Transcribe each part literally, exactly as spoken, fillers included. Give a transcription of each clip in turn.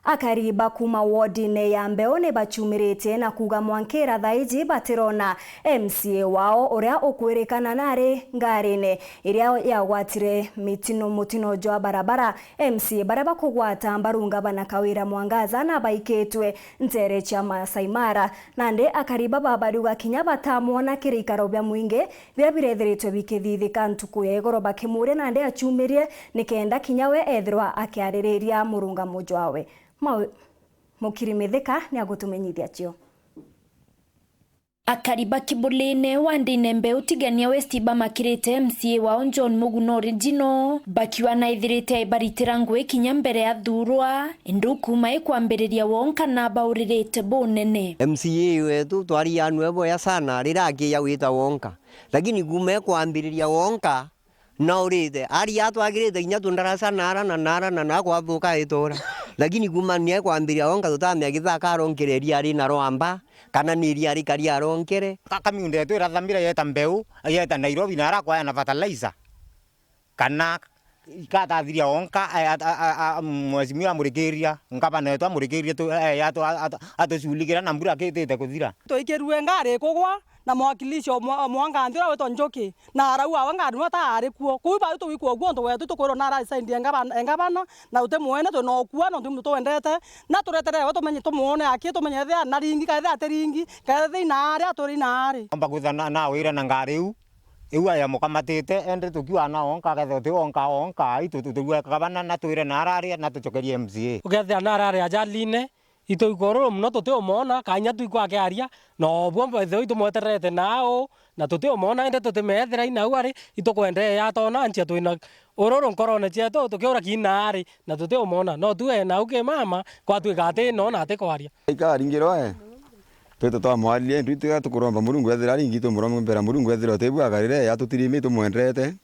Akari ba kuuma wodine ya Mbeu ni bachumiritie na kuuga mwankira thaa iji batirona M C A wao uria ukwirikana nari ngarine iria yagwatire mitino, mutino jwa barabara. M C A baria bakugwata mbaru ngavana Kawira Mwangaza na baikitwe ntere cia Maasai Mara. Nandi akari baba bariuga kinya batamwona kiri ikaro bia mwingi biria birethiritwe bikithithika ntuku ya igoro, bakimuria nandi achumirie nikenda kinya we ethirwa akiaririria murungamo jwawe. Mau-, Mukiri Mithika ni agutumenyithia cio. Akari ba Kibulini wandine Mbeu Tigania West bamakirite M C A wao John Muguna Original, bakiuga naithirite aibaritira ngui kinya mbere athurwa, indi kuuma ikwambiriria wonka nabauririte bunene. M C A wetu twari anwe boya sana riria akiya gwita wonka, lakini kuuma ikwambiriria wonka, naurite. Ari atwagirite kinya tundaraca nara na nara na na kwathuka itura. Lakini kuuma ni ekwambiria wonka tutamenya githaka aronkereria ari na rwamba, kana ni iria rikari aronkere. Ka-, kamiunda yetu irathamira yeta Mbeu, yeta Nairobi na arakwaya na fertilizer. Kana ikatathiria wonka, a-, a-, a-, a-, a-, mheshimiwa amurikiria, ngavana wetu amurikirie tu, e, atu-, atu-, atuculikira na mbura kitite kuthira. Twikirue ngari kugwa, na mwakilishi o mwa-, o mwanganthi uria witwa Njuki, na arauga we ngari nwe ta ari kuo. Kuu bau tugikua guo untu wetu tukwirwa na ara side ya ngavana, ya ngavana, na uti mwene twi na ukua nontu muntu twendete, na turetere we tumenye tumwone aki tumenye ethia na ringi, kaethia ati ringi, kaethia ina ari aturi ina ari. Omba kwitha na, na wira na ngari iu, iu aya mukamatite, ende tukiuga na onka, akethia uti onka, onka, itu tutigwe gavana na twire na araria na tucokerie M C A. Ukethia na araria ajaline, Itu ikororo mono tutiumwona, kanya twikwake aria, na obwo mbethirwa itumwetererete nau, na tutiumwona, indi tutimeethira inau ari, itukwendea yatona nchia twina ururu nkorone cietu, tukiura kiina ari, na tutiumwona. No tu e nau ki mama, kwatwika ati no na atikwaria. Ikaringirwe, twite twamwaririe, ndu tiga tukuromba Murungu ethira aringi, tumurombera Murungu ethira utibua akarire, yatutirimi tumwendete.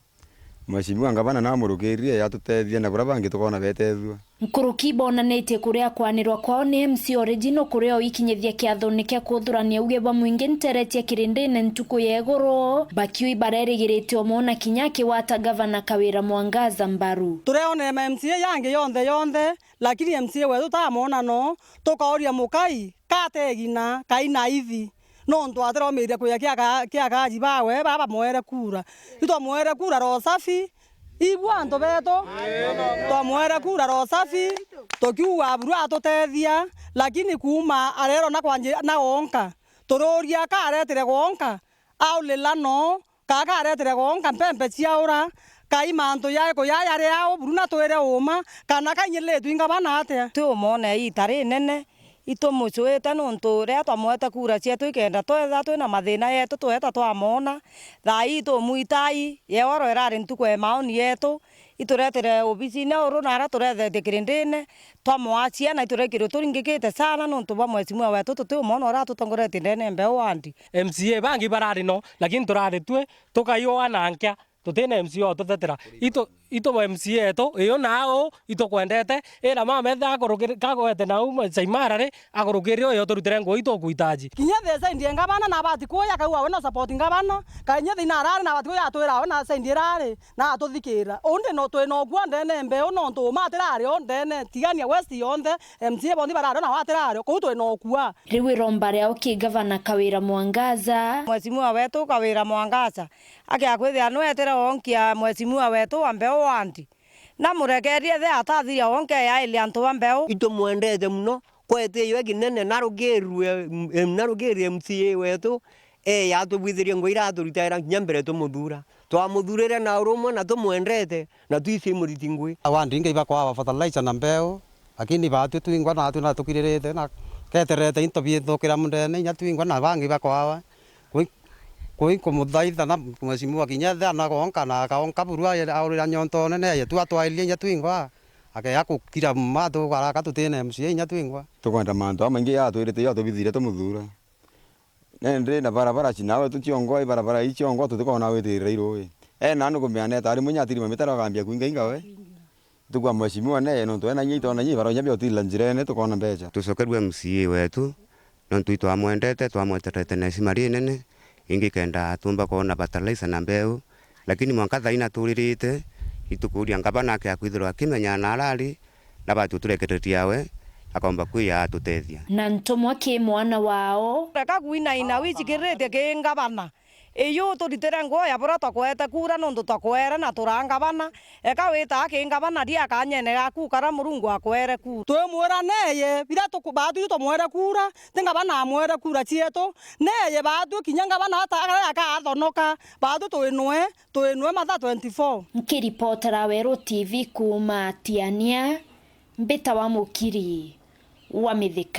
Mheshimiwa Ngavana namurukirire atutethia na buria bangi tukona betethua. Nkuruki bonanitie kuria kwanirwa kwao ni M C A Original kuria oikinyithia kiathone kia kuthurania uge bwa mwingi ntere cia kirindine ntuku ya iguru, bakiuga barerigirite omwona kinya akigwata Gavana Kawira Mwangaza mbaru. Tureonere ma M C A yangi yonthe yonthe, lakini M C A wetu tamwona no, tukauria mukai, kategina, kaina ithi. Nontu atiromiria kuya kia ka-, kia kaji bawe, baba bamwere kura. Itwamwere kura roho safi, ibua antu betu. Twamwere kura roho safi, tukiuga buru atutethia, lakini kuuma arerwa na kwanji-, na wonka. Tururia ka aretire gwonka, aulila no, Kaka aretire gonka mpempe ciaura, kai mantu jae kuya jari au, buru na twire uma, kana kainyiriritwe ingabana atia? Twi umone iita rinene, itumucuite nuntu riria twamwete kura cietu ikenda twetha twina mathina yetu, tweta twamwona. Thaa ii tumuitai, yeoro irari ntuku e maoni yetu, ituretire obisine uru na aria turethetie kirindine, twamwachia na iturekirwe turingikite sana nuntu bwa mheshimiwa wetu tutiumwona uria atutongoretie ndene mbeu wandi. M C A bangi barari no, lakini turari twi, tukaiua na nkia, tutina M C A ututetera. Itu, itu M C A etu, iu nau, itukwendete, ira mama etha akurukiri-, kagwete nau Maasai Mara ri, akurukirire uyu uturutire nguo itukwitaji. Kinya the side ya ngabana na abati kuya akauga we no support ngabana, kainya thina arari na abati kuya atwira we na side irari, na atuthikira. Undi no twina ukua ndene mbeu nontu uma atirari o ndene, Tigania West yonthe, M C A bonthe barari o na we atirari o, kuu twina ukua. Riu iromba riao ki Gavana Kawira Mwangaza. Mheshimiwa wetu Kawira Mwangaza, akia kwithira nwetere wonkia mheshimiwa wetu wa mbeu wandi. Na murekerie the atathiria wonke yailia antu ba mbeu. Itumwendete mono, kwetijwe kinene narukirue, narukirue M C A wetu, ee, atubwithirie ngugi iria aturitaira kinya mbere tumuthura. Twamuthurire na urumwe na tumwendete, na twisi muriti ngugi. Wandi ingi ibakwawa fertilizer na mbeu, lakini batwi twingwa natwi na tukiririte na keterete into bithukira mundene, inya twingwa na bangi bakwawa. Kui-, kui kumuthaitha na mheshimiwa kinya the anagonka na akaonka buru aye aurira nyonto nene aye tu atwairie inya twingwa, akea kukira matu garaka tutina M C A inya twingwa. Tukwenda mantu amaingi atwirite iyo atubithire tumuthura. Nandi na barabara ci nawe tu ciongo, ibarabara ii ciongo tutikona witirira irui. Ena andu kumea neta ari munya atirima mitaro akambia kuinga inga we. Tukwa mheshimiwa neye nontu ena inya itona inya ibaronya bia utila njirene tukona mbeca. Tucokerue M C A wetu, nontu itwamwendete, twamweterete na heshima rinene, ingi kenda tumba kwona fertilizer na mbeu, lakini mwanka thaina turirite, itukuria ngabana ake akwithirwa akimenya na arari, na batu turekereria we, akomba kwija atutethia. Na ntumwa ki mwana wao. Reka kuinaina wicikiriritie ki ngavana. Iyu turitire nguo ya buria twakwete kura nuntu twakwere na tura ngavana. Eka witaa ki ngavana ria kanyene gaku karia Murungu akwere kura. Twimwira neeye, biria tuku-, baatwi tumwere kura, ti ngavana amwere kura cietu. Neeye baatwi kinya ngavana ata-, aria akathonoka, baatwi twinwe, twinwe mathaa twenty-four. Nkiripotera Weru T V kuuma Tiania, mbitawa Mukiri wa Mithika.